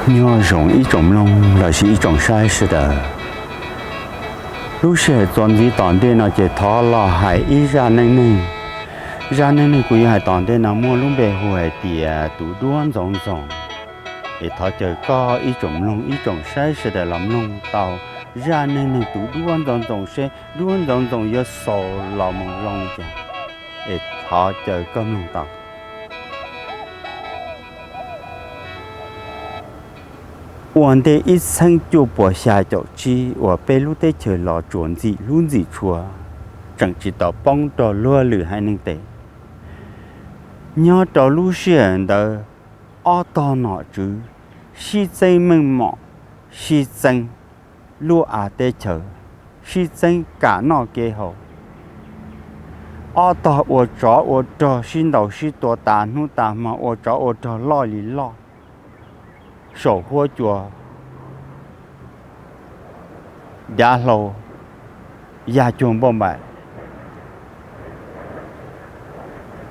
Nyob zoo ib tsoom mloog lossis ib tsoom saib sawv daws. Lub sij hawm txuas ntxiv tom ntej no ces thov los hais ib zaj neej neeg. Zaj neej neeg kuv yuav hais tom ntej no muaj lub npe hu hais tias tus duab ntxoov ntxoo. Es thov caw koj ib tsoom mloog ib tsoom saib sawv daws los mloog tau zaj neej neeg tus duab ntxoov ntxoo seb duab ntxoov ntxoo yuav xaus los mus zoo li cas. Es thov caw koj mloog tau. Ua ntej ib txheeb cuaj puas xya caum tsib uas peb lub teb chaws Los Tsuas ntxim hlub ntxim tshua, tseem tsis tau poob rau luag lwm haiv neeg tes. Nyob rau lub sij hawm ntawd, ob tog nom tswv sib txeeb meej mom, sib txeeb lub av teb chaws, sib txeeb kam noj kev haus. Ob tog ua tsov ua rog sib ntaus sib tua tas hnub tas hmo, ua tsov ua rog loj li loj, saum huab cua dav hlau, yaj cuag npauj npaim.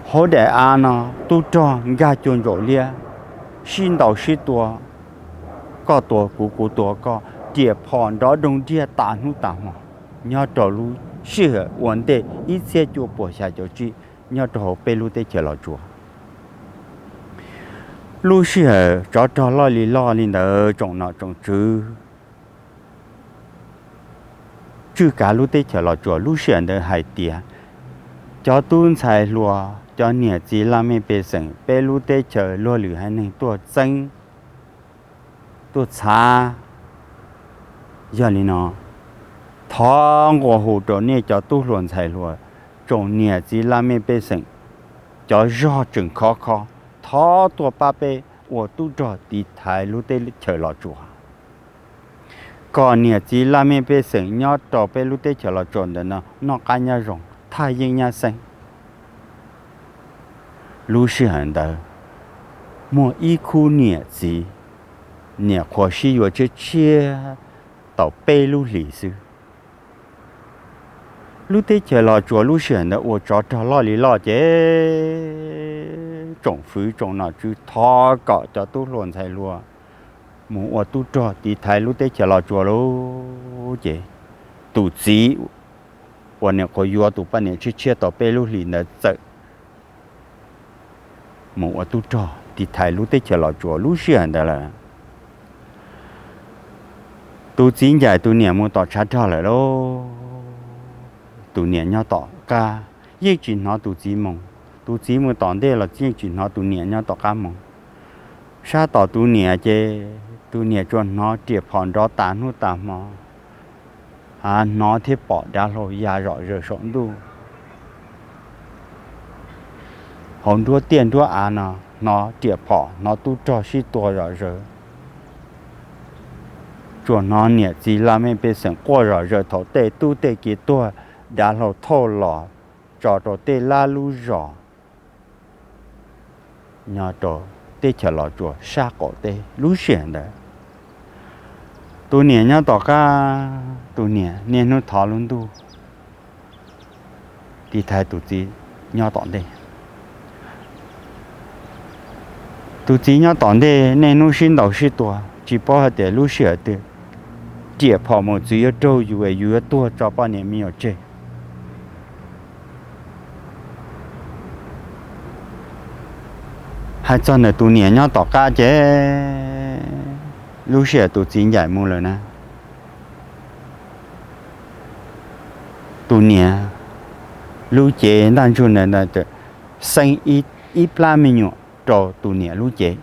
Hauv daim av no tub rog nkag cuag ntsaum liab, sib ntaus sib tua, koj tua kuv kuv tua koj, riam phom nrov doog diaj tas hnub tas hmo. Nyob rau lub sij hawm ua ntej ib txhiab cuaj puas xya caum tsib, nyob rau hauv peb lub teb chaws Los Tsuas, lub sij hawm tsov rog loj li loj li ntawd tsoom nom tsoom tswv tswj kav lub teb chaws Los Tsuas lub sij hawm ntawd hais tias cov tub ntxhais hluas, cov niam txiv laj mej pej xeem peb lub teb chaws luag lwm haiv neeg tuaj txeeb, tuaj txhav. Yog li no, thov nqua hu rau nej cov tub hluas ntxhais hluas, tsoom niam txiv laj mej pej xeem, cov zog tseem khov kho, thov tuaj pab peb ua tub rog tiv thaiv lub teb chaws Los Tsuas, kom niam txiv laj mej pej xeem nyob rau peb lub teb chaws Los Tsuas ntawm no noj qab nyob zoo, thaj yeeb nyab xeeb. Lub sij hawm ntawd, muaj ib khub niam txiv, niam qhuav sib yuav tshiab tshiab tau peb lub hlis xwb. Lub teb chaws Los Tsuas lub sij hawm ntawd ua tsov rog loj li loj ces tsoom fwv tsoom nom tswv thov kom cov tub hluas ntxhais hluas mus ua tub rog tiv thaiv lub teb chaws Los Tsuas lauj. Ces tus txiv uas niam qhuav yuav tus poj niam tshiab tshiab tau peb lub hlis ntawd txawm mus ua tub rog tiv thaiv lub teb chaws Los Tsuas lub sij hawm ntawd lawm. Tus txiv ncaim tus niam mus tom tshav rog lawm lauj. Tus niam nyob tom qab yeej tsis hnov tus txiv moo, tus txiv mus tom ntej los yeej tsis hnov tus niam nyob tom qab moo. Sab tom tus niam ces tus niam tsuas hnov riam phom nrov tas hnub tas hmo, hnov thiab pom dav hlau ya zom zaws saum ntuj. Hauv nruab tiaj nruab av no hnov riam phom, hnov tub rog sib tua zom zaws. Tsuas hnov niam txiv laj mej pej xeem quaj zom zaws thaum tej tub tej kiv tuag, dav hlau thauj los tso rau tej lab lub zos nyob rau teb chaws Los Tsuas sab qaum teb lub sij hawm ntawd. Tus niam nyob tom qab, tus niam niaj hnub thov lub ntuj tiv thaiv tus txiv nyob tom ntej. Tus txiv nyob tom ntej niaj hnub sib ntaus sib tua, tsis paub hais tias lub sij hawm twg riam phom mus txwv yuav raug yus es yus yuav tuag tso poj niam me nyuam tseg. Hais txog ntawm tus niam nyob tom qab ces lub sij hawm tus txiv ncaim mus lawm na, tus niam lub cev ntaj ntsug ntawd xeeb ib plab me nyuam rau tus niam lub cev.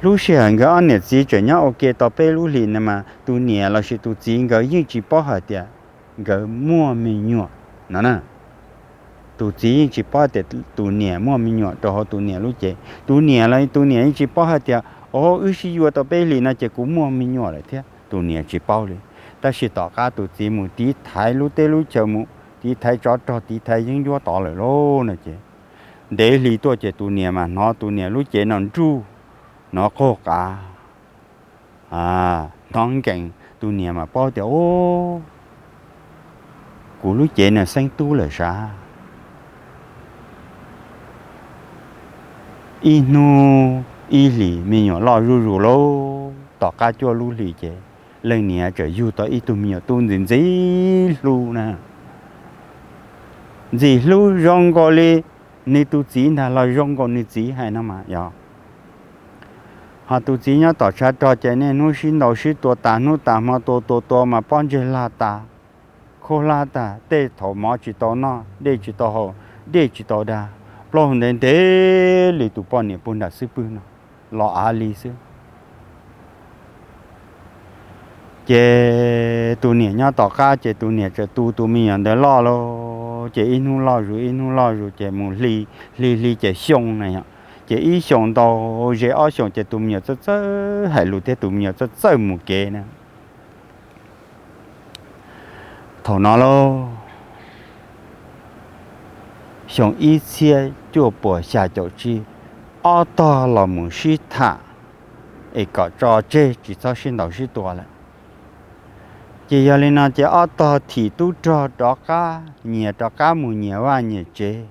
Lub sij hawm nkawd ob niam txiv tseem nyob ua ke tau peb lub hlis na mas tus niam lossis tus txiv nkawd yeej tsis paub hais tias nkawd muaj me nyuam no na. Tus txiv yeej tsis paub tias tus niam muaj me nyuam rau hauv tus niam lub cev. Tus niam los tus niam yeej tsis paub hais tias o, wb sib yuav tau peb hlis no ces kuv muaj me nyuam lawm thiab. Tus niam tsis paub li. Tab sis tom qab tus txiv mus tiv thaiv lub teb lub chaw, mus tiv thaiv tsov rog, tiv thaiv yeeb ncuab tod lawm lauj no ces, ntev hli tuaj ces tus niam mas hnov tus niam lub cev no nruj, hnov qaug qav, hnov nkees, tus niam mas paub tias o, kuv lub cev no xeeb tub lawm sav. Ib hnub ib hlis me nyuam loj zuj zus lauj, tom qab cuaj lub hlis ces leej niam txawm yug tau ib tug me nyuam tub ntxim ntxim hlub na. Ntxim hlub zoo nkaus li nws tus txiv ntag los zoo nkaus nws txiv hais no mas yog. Ho tus txiv nyob tom tshav rog ces niaj hnub sib ntaus sib tua tas hnub tas hmo, tua tua tua mas pob ntseg lag tas, khaub hlab tas, tej thaum mov tsis tau noj, dej tsis tau haus, dej tsis tau da, plaub hau ntev ntev li tus poj niam puag nram xub pwg no los av li xwb. Ces tus niam nyob tom qab ces tus niam txawm tu tus me nyuam ntawd loj lauj, ces ib hnub loj zus ib hnub loj zus ces mus hli hli hli ces xyoo na yom, ces ib xyoos ntau ze ob xyoos ces tus me nyuam txawj txawj hais lus thiab tus me nyuam txawj txawj mus kev na. Thaum no lauj, xyoo ib txhiab cuaj puas xya caum tsib, ob tog los mus sib tham es kom tso tseg tsis txhob sib ntaus sib tua lawm. Ces yog li no ces ob tog thim tub rog rov qab, nyias rov qab mus nyias vaj nyias tsev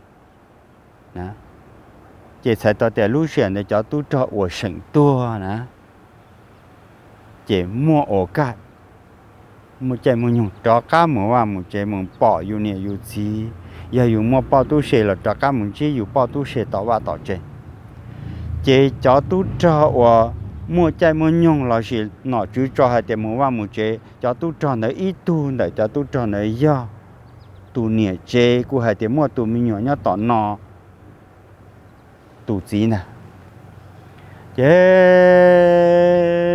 na. Ces txhais tau tias lub sij hawm ntawd cov tub rog uas seem tuag na, ces muaj ua kaj muaj caij muaj nyoog rov qab mus vaj mus tsev mus pom yus niam yus txiv, yog yus muaj poj tub se los rov qab mus ntsib yus poj tub se tom vaj tom tsev. Ces cov tub rog uas muaj caij muaj nyoog lossis nom tswv tso hais tias mus vaj mus tsev, cov tub rog ntawd ib tug ntawm cov tub rog ntawd yog tus niam tsev, kuj hais tias muaj tus me nyuam nyob tom no tus txiv ntag. Ces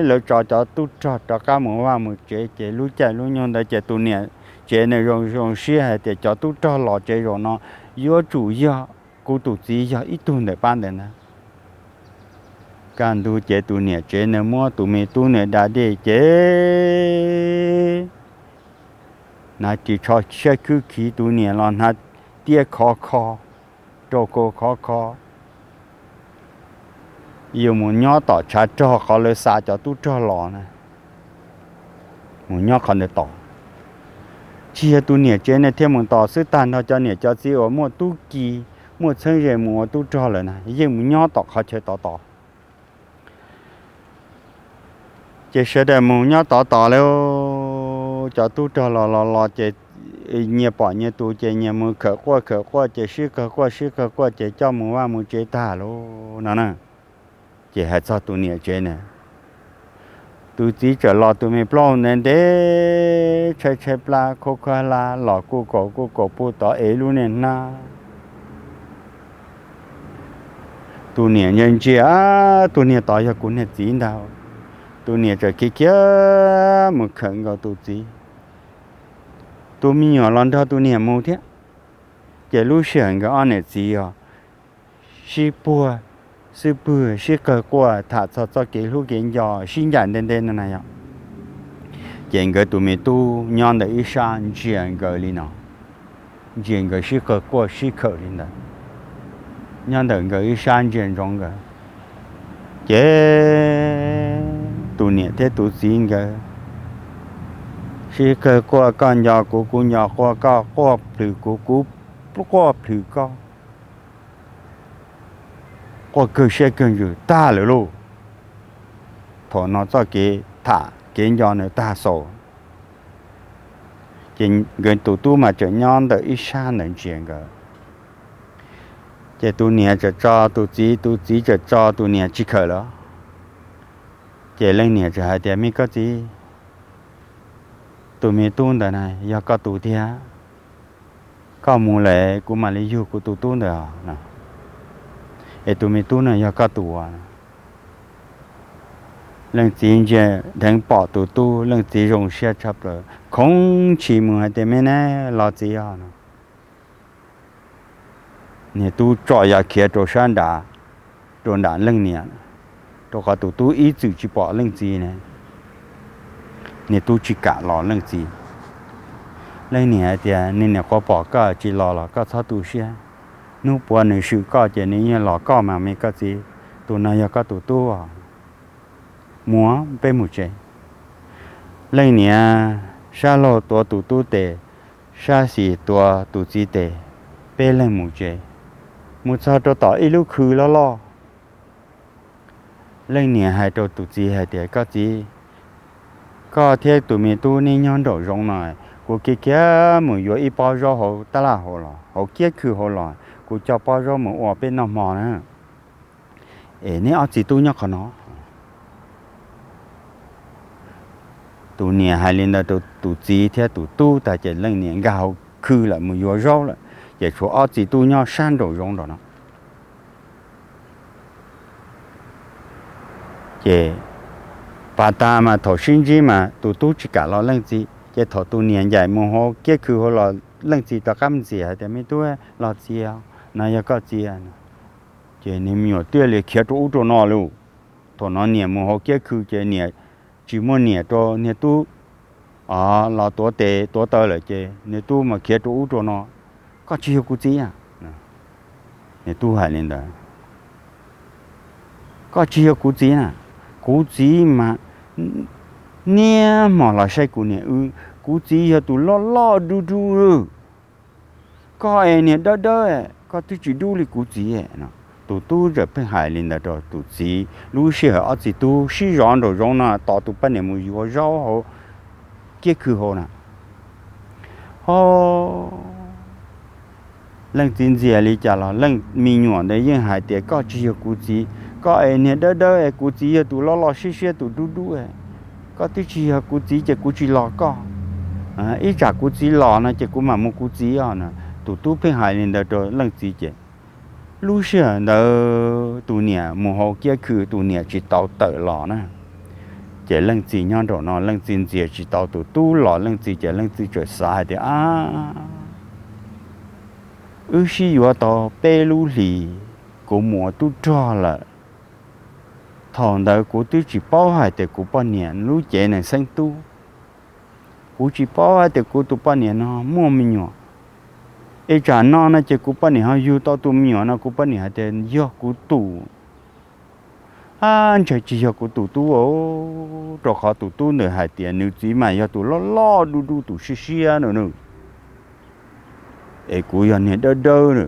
lawv tso cov tub rog rov qab mus vaj mus tsev, ces lub caij lub nyoog ntawd ces tus niam tsev nws zoo zoo siab hais tias cov tub rog los tsev zaum no yuav tsum yog kuv tus txiv yog ib tug ntawm pab ntawd ntag. Kaj ntug ces tus niam tsev nws muab tus me tub nws da dej ces hnav ris tsho siab khwb khiv, tus niam los hnav tiab khov kho, rau khau khov kho, yuav mus nyob tom tshav rog qhov lawv xa cov tub rog los na, mus nyob qhov ntawd tos. Tsis yog tus niam tsev ne thiaj mus tos xwb, tag nrho cov niam cov txiv uas muaj tub ki, muaj txheeb ze mus ua tub rog lawm na yeej mus nyob tom qhov chaw tod tos. Ces sawv daws mus nyob tod tos lawm, cov tub rog los los los ces nyias pom nyias tus ces nyias mus khawm quaj khawm quaj ces sib qawg quaj sib qawg quaj ces coj mus vaj mus tsev tag lauj no na. Ces hais txog tus niam tsev na, tus txiv txawm los tus me plaub ntev ntev tshaib tshaib plab khub khab hlab los kuj kaum kuj kaum puag tod ev lub niag hnab. Tus niam ntsia ntsia, tus niag tod yog kuv niag txiv ntag. Tus niam txawm khiav khiav mus khawm nkaus tus txiv, tus me nyuam los nrog tus niam mus thiab. Ces lub sij hawm nkawd ob niam txiv os sib puag xwb pwg sib qawg quaj tham txog txoj kev hlub kev nco sib ncaim ntev ntev no na yom. Ces nkawd tus me tub nyob ntawm ib sab ntsia nkawd li no, ntsia nkawd sib qawg quaj sib khawm li ntawd, nyob ntawm nkawd ib sab ntsia ntsoov nkawd. Ces tus niam thiab tus txiv nkawd sib qawg quaj, koj nco kuv kuv nco quaj, koj quaj plhws kuv kuv quaj plhws koj, quaj kawg siab kawg ntsws tag lawm lauj. Thaum no txoj kev tham kev nco nws tag xaus, ces nkawd tus tub mas tseem nyob ntawm ib sab ntawd ntsia nkawd. Ces tus niam txawm tso tus txiv, tus txiv txawm tso tus niam tsis khawm lawm. Ces leej niam txawm hais tias, me koj txiv, tus me tub ntawd na yog koj tus tiag, koj mus lawm kuv mam li yug kuv tus tub ntawd. Es tus me tub no yog koj tus. Leej txiv ntsia dheev pom tus tub, leej txiv zoo siab tshaj plaws, khoov ntshis mus hais tias, me ne, los txiv os. Niag tub tso ya khiav rau sab nrad, rau nram leej niam, rau qhov tus tub ib txwm tsis pom leej txiv ne. Niag tub tsis kam los leej txiv. Leej niam hais tias, niag niam qhuav pom koj tsis los los koj txhob tu siab, hnub puav nws swm koj ces nws yeej los koj mas me koj txiv. Tus no yog koj tus tub os. Mus, peb mus tsev. Leej niam sab laug tuav tus tub tes, sab xis tuav tus txiv tes, peb leeg mus tsev. Mus txog rau tom ib lub khw loj loj, Leej niam hais rau tus txiv hais tias, Koj txiv, koj thiab tus me tub neb nyob nraum zoov no, kuv kiv kiag mus yuav ib pob zaub hauv tab laj hauv los, hauv kiab khw hauv los, kuv coj pob zaub mus ua peb noj hmo na. Es neb ob txiv tub nyob qhov no. Tus niam hais li ntawd rau tus txiv thiab tus tub tas ces leej niam nkag hauv khw lawm mus yuav zaub lawm, ces tshuav ob txiv tub nyob sab nraum zoov nraum no. Ces pas tas mas thaum sib ntsib mas tus tub tsis kam los leej txiv, ces thaum tus niam ncaim mus hauv kiab khw hauv los leej txiv rov qab ntxias hais tias, Me tub, los txiv, no yog koj txiv. Ces niag me nyuam thiaj li khiav rau ub rau no lauj. Thaum no niam mus hauv kiab khw ces niam tsis muaj niam rau niag tub los tuav tes tuav taw lawm ces niag tub mas khiav rau ub rau no, Koj tsis yog kuv txiv a. Niag tub hais li ntawd, Koj tsis yog kuv txiv na, kuv txiv mas niaj hmo los saib kuv niam wb, kuv txiv yog tus loj loj dub dub, koj es niag dawb dawb, koj twb tsis dub li kuv txiv no. Tus tub txawm pheej hais li ntawd rau tus txiv. Lub sij hawm ob txiv tub sib zov nraum zoov no tos tus poj niam mus yuav zaub hauv kiab khw hauv na. Ho leej txiv ntxias li cas los leej me nyuam ntawd yeej hais tias, Koj tsis yog kuv txiv, koj es niag dawb dawb es kuv txiv yog tus loj loj siab siab tus dub dub, koj twb tsis yog kuv txiv ces kuv tsis los koj. Ib tsam kuv txiv los no ces kuv mam mus kuv txiv os no. Tus tub pheej hais li ntawd rau leej txiv ces lub sij hawm ntawd tus niam mus hauv kiab khw, tus niam tsis tau tawm los na. Ces leej txiv nyob nraum no, leej txiv ntxias tsis tau tus tub los, leej txiv ces leej txiv txawm xav hais tias, Ab, wb sib yuav tau peb lub hlis, kuv mus ua tub rog lawm. Thaum ntawd kuv twb tsis paub hais tias kuv poj niam lub cev nees xeeb tub. Kuv tsis paub hais tias kuv tus poj niam no muaj me nyuam. Ib tsam no no ces kuv poj niam ho yug tau tus me nyuam no kuv poj niam hais tias yog kuv tus. Ab, ntshe tsis yog kuv tus tub os, rau qhov tus tub ntawd hais tias nws txiv mas yog tus loj loj dub dub tus siab siab no na, es kuv yog niag dawb dawb na,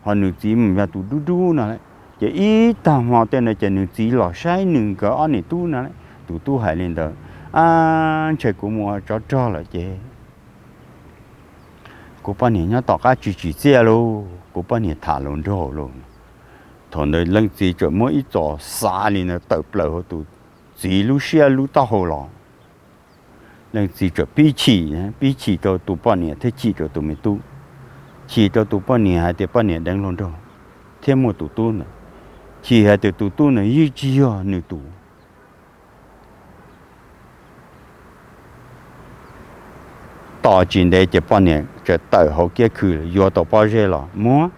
ho nws txiv mas yog tus dub dub no. Ces ib tag hmo tej no ces nws txiv los saib nws nkawd ob niam tub no. Tus tub hais li ntawd, Ab, ntshe kuv mus ua tsov rog lawm ces kuv poj niam nyob tom qab tsis tsim txiaj lauj, kuv poj niam tham hluas nraug lauj. Thaum ntawd leej txiv txawm muab ib txos xav li ntawd tawm plaws hauv tus txiv lub siab lub taub hau los. Leej txiv txawm pib chim, pib chim rau tus poj niam thiab chim rau tus me tub. Chim rau tus poj niam hais tias poj niam deev hluas nraug thiab muaj tus tub ntawd. Chim hais tias tus tub ntawd yeej tsis yog nws tus. Tos tsis ntev ces poj niam txawm tawm hauv kiab khw yuav tau pob zeb los muab.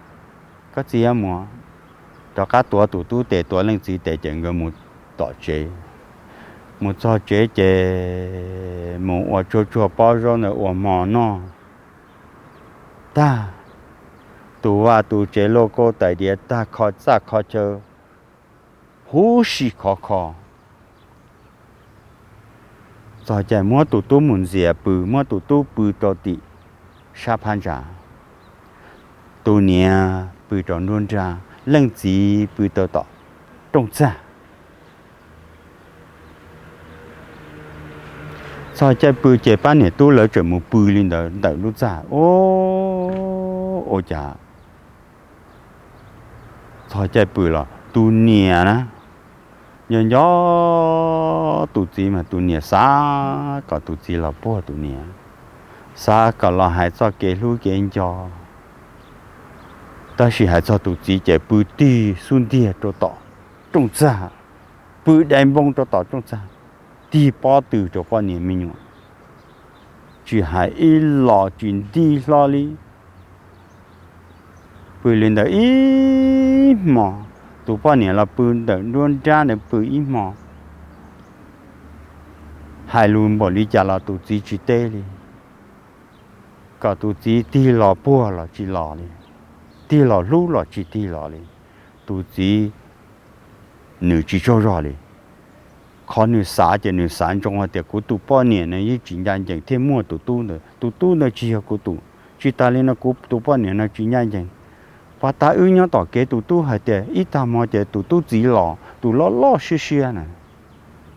Koj txiv, muab, rov qab tuav tus tub tes tuav leej txiv tes ces nkawd mus tom tsev. Mus txog tsev ces mus ua tsuag tsuag pob zaub ntawd ua hmo noj tag, tu vaj tu tsev, luaj kaub tais diav tag, kho txaj kho chaw huv si khov kho. Txog caij muab tus tub mus ntxias pw, muab tus tub pw rau tim sab phab ntsa, tus niam pw rau nruab nrab, leej txiv pw rau tom rooj txag. Txog caij pw ces pab niam tub lawv tseem mus pw li ntawd ntawm lub txaj. Ua cas txog caij pw los tus niam na, nco nco tus txiv mas tus niam xav kom tus txiv los puag tus niam, xav kom los hais txoj kev hlub kev nco, tab sis hais txog tus txiv ces pw tig xub ntiag rau tom rooj txag, pw dai npoo rau tom rooj txag, tig pob tw rau poj niam me nyuam, tsis hais ib los tsis nti hlo li. Pw li ntawd ib hmo, tus poj niam los pw ntawm nruab nrab ntawd pw ib hmo, hais lus npaum li cas los tus txiv tsis teb li, kom tus txiv tig los puag los tsis los li, tig los hlub los tsis tig los li. Tus txiv nws tsis tsaug zog li. Qhov nws xav ces nws xav ntsoov hais tias kuv tus poj niam no yeej tsis ncaj ncees thiaj muaj tus tub ntawd, tus tub ntawd tsis yog kuv tus. Tsis tas li no kuv tus poj niam no tsis ncaj ncees. Pab tab wb nyob tom kev tus tub hais tias ib tag hmo ces tus tub txiv los, tus loj loj siab siab na.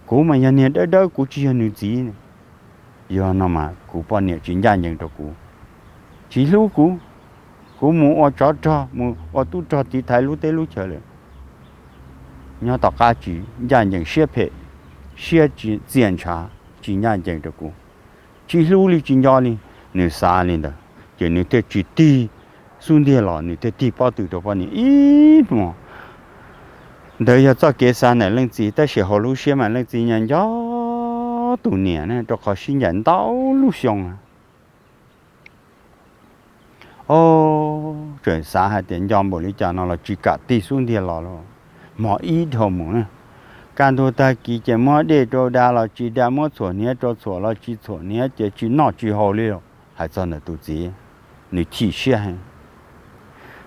Kuv mas yog niag dawb dawb, kuv tsis yog nws txiv. Yog no mas kuv poj niam tsis ncaj ncees rau kuv, tsis hlub kuv. Kuv mus ua tsov rog, mus ua tub rog tiv thaiv lub teb lub chaw lawm, nyob tom qab tsis ncaj ncees, siab phem, siab txias ntshav, tsis ncaj ncees rau kuv, tsis hlub li tsis nco li. Nws xav li ntawd ces nws thiaj tsis tig xub ntiag los, nws thiaj tig pob tw rau poj niam ib hmos. Ntawd yog txoj kev xav ntawm leej txiv, tab sis hauv lub siab mas leej txiv nyob nco tus niam ne, rau qhov sib ncaim ntau lub xyoo. Ob, tseem xav hais tias nco npaum li cas no los tsis kam tig xub ntiag los lauj. Hmo ib dhau mus na, kaj ntug tag kis ces muab dej rau da los tsis da, muab txhuam hniav rau txhuam los tsis txhuam hniav, ces tsis noj tsis haus li lauj. Hais txog ntawm tus txiv, nws chim siab heev.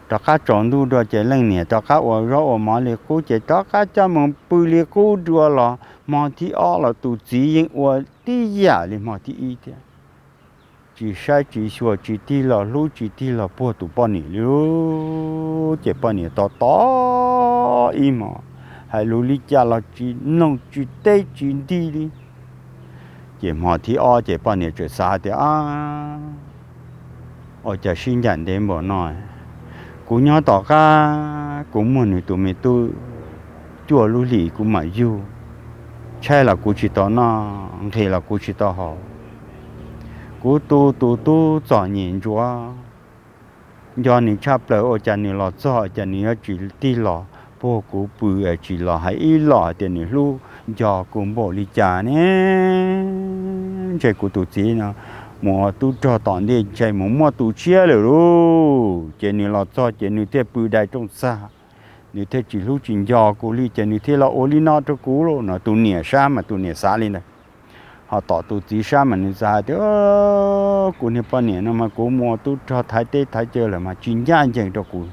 Rov qab tsaus ntuj dua ces leej niam rov qab ua zaub ua mov li qub, ces rov qab coj mus pw li qub dua los hmo thib ob los tus txiv yeej ua tib yam li hmo thib ib thiab. Tsis saib tsis xyuas, tsis tig los hlub tsis tig los puag tus poj niam li. Ces poj niam tos tos ib hmos, hais lus li cas los tsis mloog tsis teb tsis nti li. Ces hmo thib ob ces poj niam txawm xav tias, ua cas sib ncaim ntev npaum no, kuv nyob tom qab kuv muaj nws tus me tub cuaj lub hlis kuv mam yug, tshaib los kuv tsis tau noj, nqhis los kuv tsis tau haus. Kuv tu tus tub txom nyem ntsuav, nco nws tshaj plaws, ua cas nws los txog cas nws yuav tsis tig los puag kuv pw, tsis los hais ib los hais tias nws hlub nco kuv npaum li cas ne. Ntshe kuv tus txiv no mus ua tub rog tom ntej ntshe mus muaj tus tshiab lawm lauj. Ces nws los txog ces nws thiaj pw dai rooj txag, nws thiaj tsis hlub tsis nco kuv li, ces nws thiaj los ua li no rau kuv lauj no. Tus niam sab mas tus niam xav li ntawd. Ho tom tus txiv sab mas nws xav hais tias, kuv niag poj niam no mas kuv mus ua tub rog thaiv teb thaiv chaw lawm mas tsis ncaj ncees rau kuv,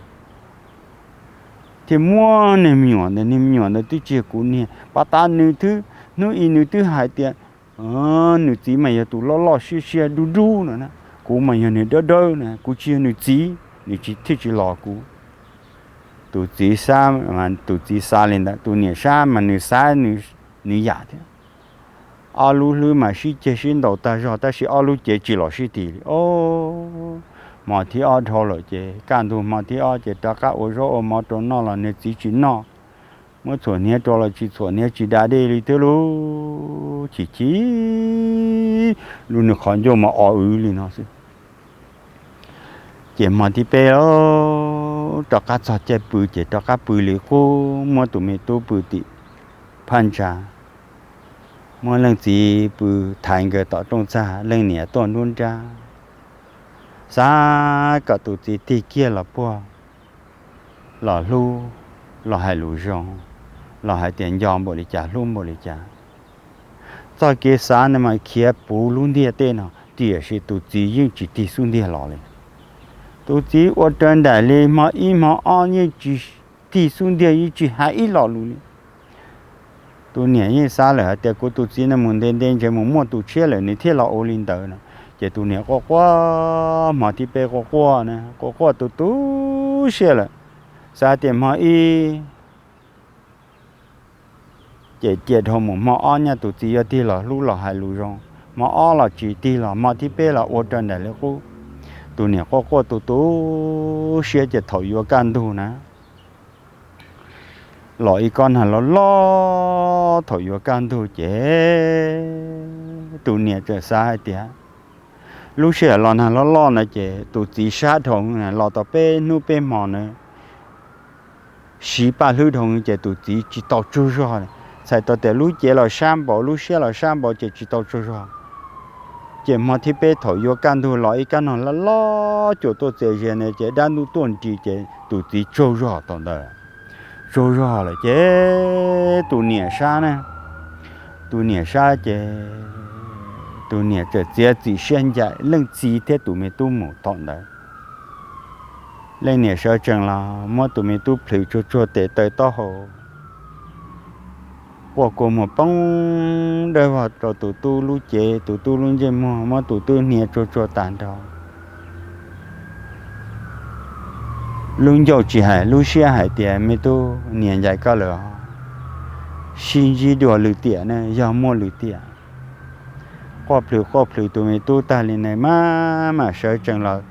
thiaj muab niag me nyuam ntawd, niag me nyuam ntawd twb tsis yog kuv niag, pab tab nws twb, hnub i nws twb hais tias nws txiv mas yog tus loj loj siab siab dub dub no na, kuv mas yog niag dawb dawb na, kuv tsis yog nws txiv, nws tsis thiaj tsis los kuv. Tus txiv xav, tus txiv xav li ntawd, tus niam sab mas nws xav nws yam thiab. Ob lub hlwb mas sib ceg sib ntaus tag zog tab sis ob lub cev tsis los sib ti li. Ob, hmo thib ob dhau lawm ces kaj ntug hmo thib ob ces rov qab ua zaub ua mov rau noj los nws txiv tsis noj, muab txhuam hniav rau los tsis txhuam hniav, tsis da dej li thiab lauj. Chim chim lub nws qhov ncauj mas o wv li no xwb. Ces hmo thib peb rov qab txog caij pw ces rov qab pw li qub, muab tus me tub pw tim phab ntsa, muab leej txiv pw thaiv nkawd tom rooj txag, leej niam tuaj nruab nrab. Xav kom tus txiv tig kiag los puag, los hlub, los hais lus zoo, los hais tias nco npaum li cas hlub npaum li cas. Txoj kev xav ntawd mas khiav puv lub ntiaj teb no, tiam sis tus txiv yeej tsis tig xub ntiag los li. Tus txiv ua raws nraim li hmo ib hmo ob yeej tsis tig xub ntiag, yeej tsis hais ib lo lus li. Tus niam yeej xav lawm hais tias kuv tus txiv no mus ntev ntev ntshe mus muaj tus tshiab lawm nws thiaj los ua li ntawd no. Ces tus niam quaj quaj, hmo thib peb quaj quaj na, quaj quaj tu tu siab lawm, xav tias hmo ib ces cia dhau mus, hmo ob nyaj tus txiv yuav tig los hlub los hais lus zoo, hmo ob los tsis tig los hmo thib peb los ua raws nraim li qub. Tus niam quaj quaj tu tu siab ces thaum yuav kaj ntug na, los ib kob nag loj loj. Thaum yuav kaj ntug ces tus niam txawm xav hais tias, lub sij hawm los nag loj loj no ces tus txiv sab dhau, los tau peb hnub peb hmo na, siv paj hlwb dhau ces tus txiv tsis tau tsaug zog. Txhais tau tias lub cev los sab npaum, lub siab los sab npaum ces tsis tau tsaug zog. Ces hmo thib peb thaum yuav kaj ntug los ib kab nog loj loj cuam tuaj txias zias na ces dab ntuj tuaj nris ces tus txiv tsaug zog tau ntawd. Tsaug zog lawm ces tus niam sab na, tus niam sab ces tus niam txawm txiav txim siab ncaim leej txiv thiab tus me tub mus thaum ntawd. Leej niam sawv tsees los muab tus me tub plhws tsuag tsuag tes taw taub hau, quaj kua muag poob dawb vog rau tus tub lub cev, tus tub lub ntsej muag, muab tus tub hnia tsuag tsuag tag nrho. Lub ncauj tsis hais, lub siab hais tias, me tub, niam ncaim koj lawm os. sib ntsib dua lwm tiam ne, yog muaj lwm tiam. Quaj plhws quaj plhws tus me tub tag li ne, mam mam sawv tsees los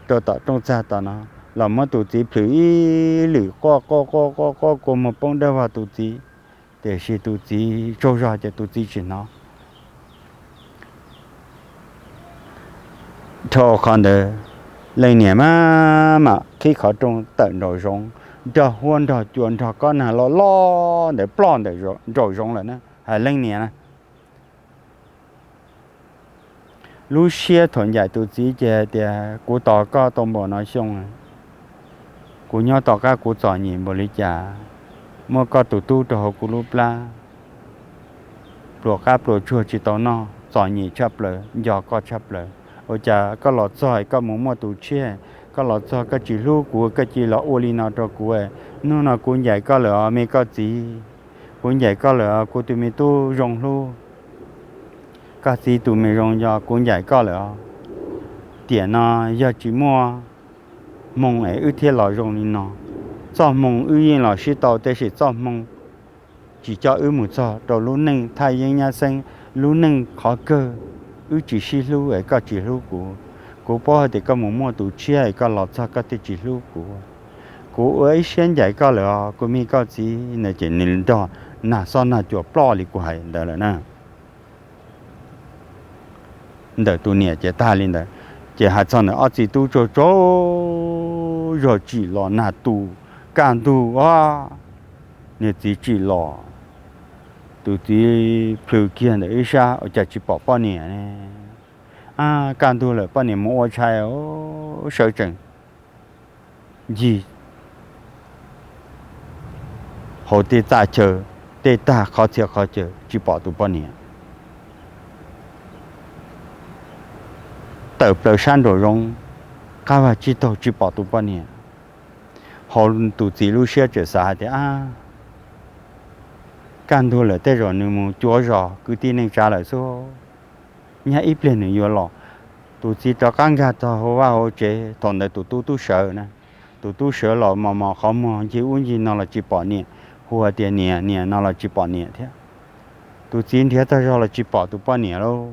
rau tom rooj txag tom no, los muab tus txiv plhws ib lwm, quaj quaj quaj quaj quaj kua muag poob dawb vog tus txiv, tiam sis tus txiv tsaug zog ces tus txiv tsis hnov. Dhau qhov ntawd, leej niam mam mam qhib qhov rooj tawm nraum zoov, nrog huab nrog cua nrog kob nag loj loj ntawd ploj ntawm nraum zoov lawm na, hais leej niam na. Lub siab thaum ncaim tus txiv ces hais tias, kuv tos koj tau npaum no xyoo, kuv nyob tom qab kuv txom nyem npaum li cas, muab koj tus tub rau hauv kuv lub plab, pluas qab pluas tsuag tsis tau noj, txom nyem tshaj plaws, nco koj tshaj plaws. Ua cas koj los txog koj mus muaj tus tshiab, koj los txog koj tsis hlub kuv, koj cia li los ua li no rau kuv. Hnub no kuv ncaim koj lawm os me koj txiv, kuv ncaim koj lawm os kuv tus me tub zoo hlub, koj txiv tus me zoo yog kuv ncaim koj lawm os. Tiam no yog tsis muaj hmoo es wb thiaj los zoo li no. Txoj hmoo wb yeej los sib tau, tab sis txoj hmoo tsis coj wb mus txog rau lub neej thaj yeeb nyab xeeb, lub neej qhov kawg. Wb tsis sib hlub es koj tsis hlub kuv. Kuv paub hais tias koj mus muaj tus tshiab es koj los txog koj thiaj tsis hlub kuv. Kuv ua ib siab ncaim koj lawm os kuv me koj txiv no. Ces nws nrog nag xob nag cua ploj li kuv hais ntawd lawm na. Ntawm tus niam ces tag li ntawd. Ces hais txog ntawm ob txiv tub tsaug tsaug zog tsim los nag tu, kaj ntug os, niag txiv tsim los, tus txiv plhws kiag ntawm ib sab ua cas tsis pom poj niam ne. Ab, kaj ntug lawm poj niam mus ua tshais, sawv tsees ncig hauv tej txaj chaw, tej tag qhov txhia qhov chaw tsis pom tus poj niam. Tawm plaws sab nraum zoov, qab vaj tsib taug tsis pom tus poj niam. Hauv tus txiv lub siab tseem xav hais tias, ab, kaj ntug lawm tej zaum nws mus cuav zos kwv tij neej tsa lawm xwb, nyab ib pliag nws yuav los. Tus txiv rov qab nkag tog hauv vaj hauv tsev, thaum ntawd tus tub twb sawv na. Tus tub sawv los mos mos qhov muag ncig ub ncig no los tsis pom niam, hu tias niam niam no los tsis pom niam thiab. Tus txiv nrhiav tag zog los tsis pom tus poj niam lauj.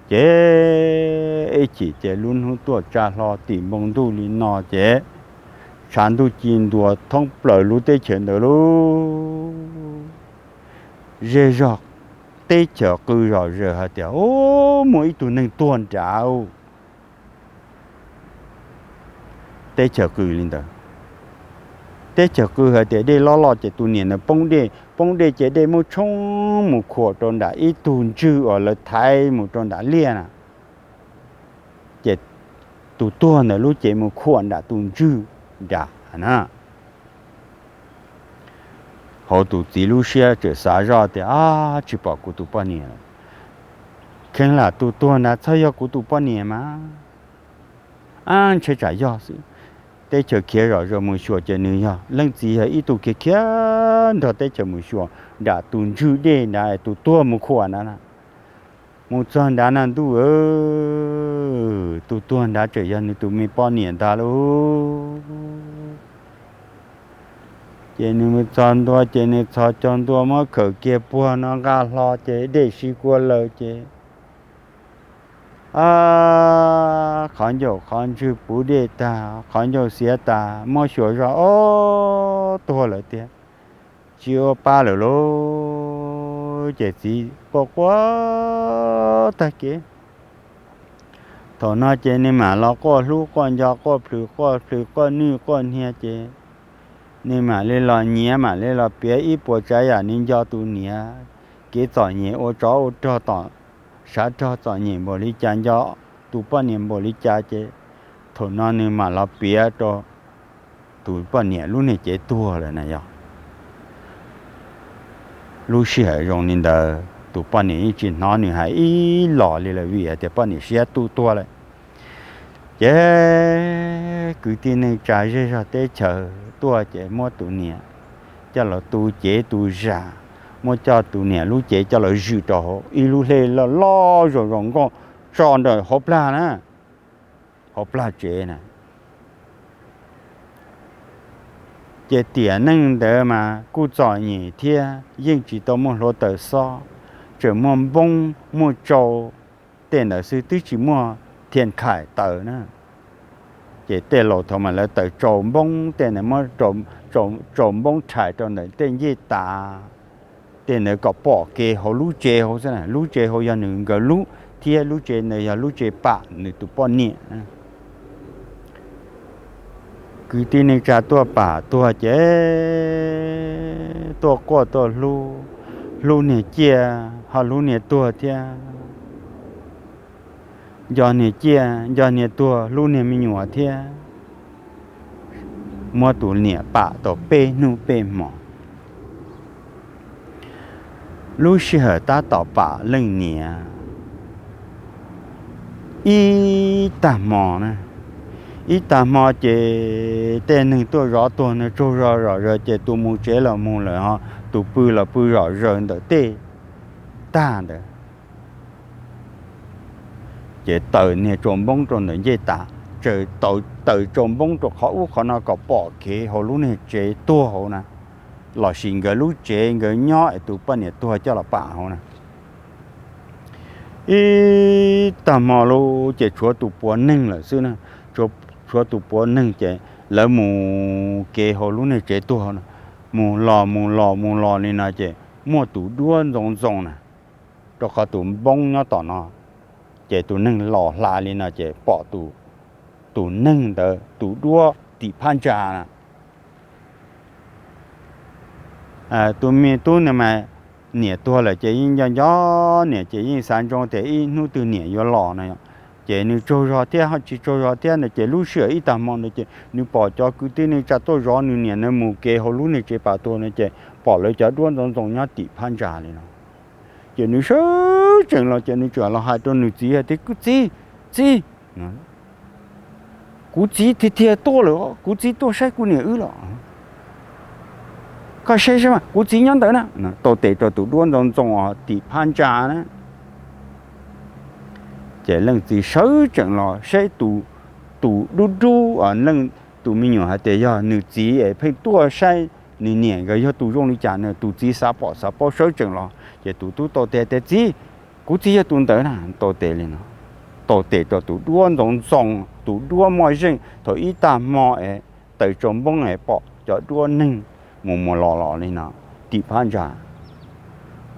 Ces ib chim ces lub hnub tuaj tsa hlo tim npoo ntuj li no ces tshav ntuj ci ntuas thoob plaws lub teb chaws ntawd lauj. Zej zog teb chaws qw zom zaws hais tias, u, muaj ib tug neeg tuag nrad. Teb chaws qw li ntawd. Teb chaws qw hais tias dej loj loj ces tus niam ntawd poob dej, poob dej ces dej muab tshoob mus khuam rau nram ib tug ntswg uas lawv thaiv mus rau nram liaj na. Ces tus tuag ntawd lub cev mus khuam nram tus ntswg nrad na. Hauv tus txiv lub siab tseem xav zoj tias, ab, tsis pom kuv tus poj niam lawm. Kheev lam tus tuag nrad txhob yog kuv tus poj niam mas, ab, ntshe tsam yog xwb. Teb chaws khiav zom zaws mus xyuas ces nws yog leej txiv yog ib tug khiav khiav nrog teb chaws mus xyuas nram tus ntswg dej nrad tus tuag mus khuam nrad na. Mus txog nrad na ntuj, tus tuag nrad tseem yog nws tus me poj niam ntag lauj. Ces nws mus txog ntua ces nws txhos caug ntua muab khawm kiag puag no nqa hlo ces dej sib kuab lawm ces, a, qhov ncauj qhov ntswg puv dej tag, qhov ncauj xiav tas, muab xyuas zoj, ob, tuag lawm tiag. Tsis ua pa lawm lauj. Ces txiv quaj quaj tag kev. Thaum no ces nws mam los quaj hlub quaj nco quaj plhws quaj plhws quaj nwj quaj hnia ces nws mam li los nyiav mam li los piav ib puas tsav yam nws nco tus niam kev txom nyem ua tsov ua rog tom sav rog txom nyem npaum li cas nco tus poj niam npaum li cas ces thaum no nws mam los piav rau tus poj niam lub niag cev tuag lawm na yog. Lub sij hawm zoo li ntawd tus poj niam yeej tsis hnov nws hais ib los li lawm vim hais tias poj niam siab tu tuag lawm. Ces kwv tij neej tsa zej zog teb chaws tuaj ces muab tus niam coj los tu cev tu zam, muab coj tus niam lub cev coj los zwm rau hauv ib lub hlej loj loj zoo zoo nkauj tso ntawm hauv plag na, hauv plag tsev na. Ces tiam neej ntawd mas kuj txom nyem thiab yeej tsis tau muaj hluav taws xob, tseem muaj npoob muaj tsau tej ntawd xwb, twb tsis muaj thiaj nkhais taws na. Ces tej laus thaum mas lawv taws tsau npoob tej ntawd, muab tsau npoob rhais rau ntawm tej ncej tas, tej ntawd kom pom kev hauv lub tsev hauv xwb na. Lub tsev hauv yog nws nkawd lub thiab lub tsev ntawd yog lub tsev pam nws tus poj niam. Kwv tij neej tsa tuaj pam tuag ces tuaj quaj tuaj hlub, hlub niag ciaj ho hlub niag tuag thiab, nco niag ciaj nco niag tuag hlub niag me nyuam thiab. Muab tus niam pam tau peb hnub peb hmo. Lub sij hawm tab tom pam leej niam ib tag hmo na, ib tag hmo ces tej neeg tuaj zov tuag no tsaug zog zom zaws ces tus mus tsev los mus lawm ho tus pw los pw zom zaws ntawm tej tag ntawd. Ces taws niag tsau npoob rau ntawm ncej tas, taws tsau npoob rau qhov ub qhov no kom pom kev hauv lub niag tsev tuag hauv na, lossis nkawd lub tsev nkawd nyob es tus poj niam tuag coj los pam hauv na. Ib tag hmo lawm ces tshuav tus puav neeg lawm xwb na, tshuav tus puav neeg ces lawv mus kev hauv lub niag tsev tuag, mus los mus los mus los li no ces muaj tus duab ntxoov ntxoo na, rau qhov tus npoob nyob tom no, ces tus neeg los hla li no ces pom tus neeg ntawd tus duab tim phab ntsa na. Tus me tub ntawd mas niam tuag lawm ces yeej nco nco niam ces yeej xav ntsoov tias ib hnub twg niam yuav los no, ces nws tsaug zog thiab ho tsis tsaug zog thiab ntawd ces lub sij hawm ib tag hmo ntawd ces nws pom cov kwv tij neej tsa tuaj zov nws niam na mus kev hauv lub niag tsev pam tuag no ces pom lawv cov duab ntxoov ntxoo nyob tim phab ntsa li no. Ces nws sawv tsees los ces nws txawm los hais rau nws txiv hais tias, Kuv txiv, txiv, kuv txiv tiag tiag tuaj lawm, kuv txiv tuaj saib kuv niam wb los. Koj saib saib mas kuv txiv nyob ntawd na. Tau tes rau tus duab ntxoov ntxoo tim phab ntsa na. Ces leej txiv sawv tsees los saib tus dub dub, tus me nyuam hais tias yog nws txiv es pheej tuaj saib nws niam nkawd yog tus zoo li cas na. Tus txiv xav pom xav paub sawv tsees los ces tus tub tau tes tias, Txiv, kuv txiv yog tus ntawd na. Tau tes li no, tau tes rau tus duab ntxoov ntxoo, tus duab moj zeej thaum ib tag hmo es taws tsau npoob es pom cov duab neeg mus mus los los li no tim phab ntsa.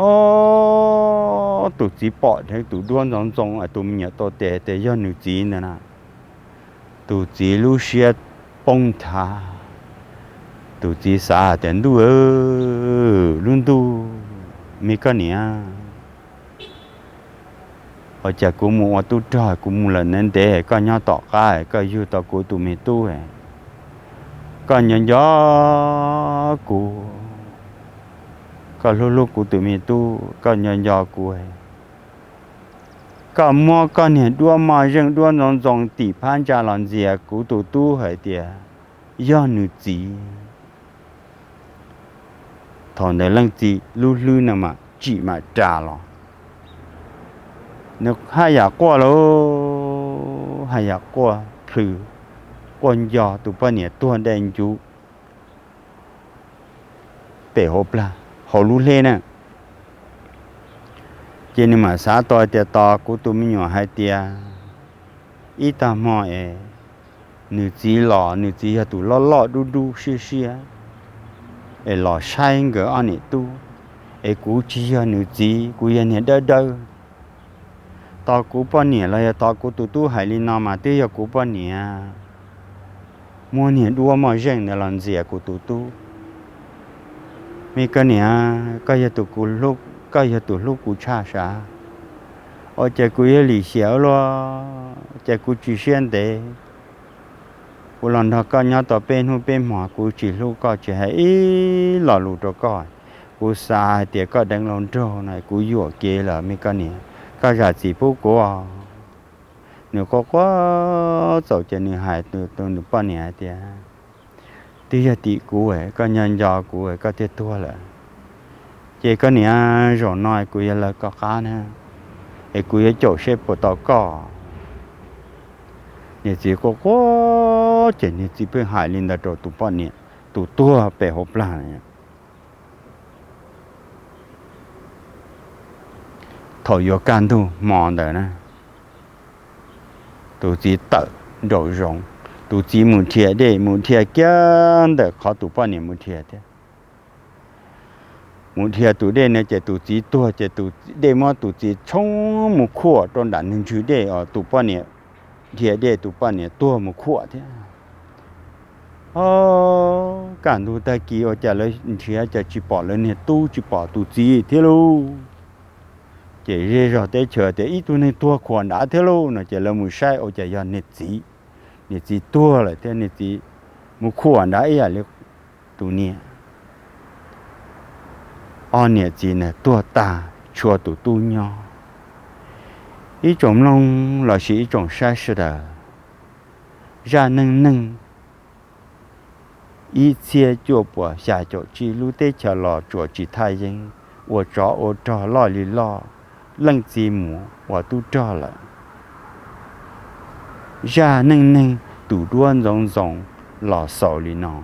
Ob, tus txiv pom dheev tus duab ntxoov ntxoo, tus me nyuam tau tes tias yog nws txiv ntawd na. Tus txiv lub siab poob nthav, tus txiv xav hais tias, Ntuj, lub ntuj, me koj niam, ua cas kuv mus ua tub rog kuv mus lawm ntev ntev koj nyob tom qab koj yug tau kuv tus me tub, koj nco nco kuv, koj hlub hlub kuv tus me tub, koj nco nco kuv, koj muab koj niag duab moj zeej duab ntxoov ntxoo tim phab ntsa los ntxias kuv tus tub hais tias yog nws txiv. Thaum ntawd leej txiv lub hlwb no mas tsim mam ras los, nws haj yam quaj lauj, haj yam quaj plhws, quaj nco tus poj niam tuag dai ncuv pem hauv plag hauv lub hleb na. Ces nws mam xav tau tias tos kuv tus me nyuam hais tias ib tag hmo es nws txiv los, nws txiv yog tus loj loj dub dub siab siab es los saib nkawd ob niam tub, es kuv tsis yog nws txiv, kuv yog niag dawb dawb. Tos kuv poj niam los yog tos kuv tus tub hais li no mas twb yog kuv poj niam muab niag duab moj zeej ntawd los ntxias kuv tus tub. Me koj niam, koj yog tus, koj yog tus hlub kuv tshaj sav. Ua cas kuv yuav lim hiam ua luaj, cas kuv tsis siab ntev. Kuv los nrog koj nyob tau peb hnub peb hmos kuv tsis hlub koj tsis hais ib lo lus rau koj. Kuv xav hais tias koj deev hluas nraug no kuv yuam kev lawm me koj niam, koj zam txim pub kuv os. Nws quaj quaj txaus ces nws hais tus nws poj niam hais tias, twb yog tim kuv, koj nco nco kuv koj thiaj tuag lawm. Ces koj niam, zaum no kuv yuav lawv koj qab na, es kuv yuav caum seb puas tau koj. Niag txiv quaj quaj ces niag txiv pheej hais li ntawd rau tus poj niam. tus tuag pem hauv plag. Thaum yuav kaj ntug hmo ntawd na, tus txiv tawm nraum zoov, tus txiv mus dhia dej, mus dhia kiag ntawm qhov tus poj niam mus dhia thiab. Mus dhia tus dej no ces tus txiv tuag ces tus dej muab tus txiv tshoob mus khuam rau nram nws ntswg dej os, tus poj niam dhia dej, tus poj niam tuag mus khuam thiab. Ob, kaj ntug tag kis ua cas lawv nrhiav cas tsis pom lawv niag tub, tsis pom tus txiv thiab lauj. Ces zej zog teb chaws tias ib tug neeg tuag khuam nrad thiab lauj no ces lawv mus saib ua cas yog niag txiv, niag txiv tuag lawm thiab, niag txiv mus khuam nrad ib yam li tus niam. Ob niam txiv na tuag tag, tshuav tus tub nyob. Ib tsoom mloog lossis ib tsoom saib sawv daws, zaj neej neeg ib txhiab cuaj puas xya caum tsib lub teb chaws Los Tsuas tsis thaj yeeb, ua tsov ua rog loj li loj, leej txiv mus ua tub rog lawm. Zaj neej neeg tus duab ntxoov ntxoo los xaus li no.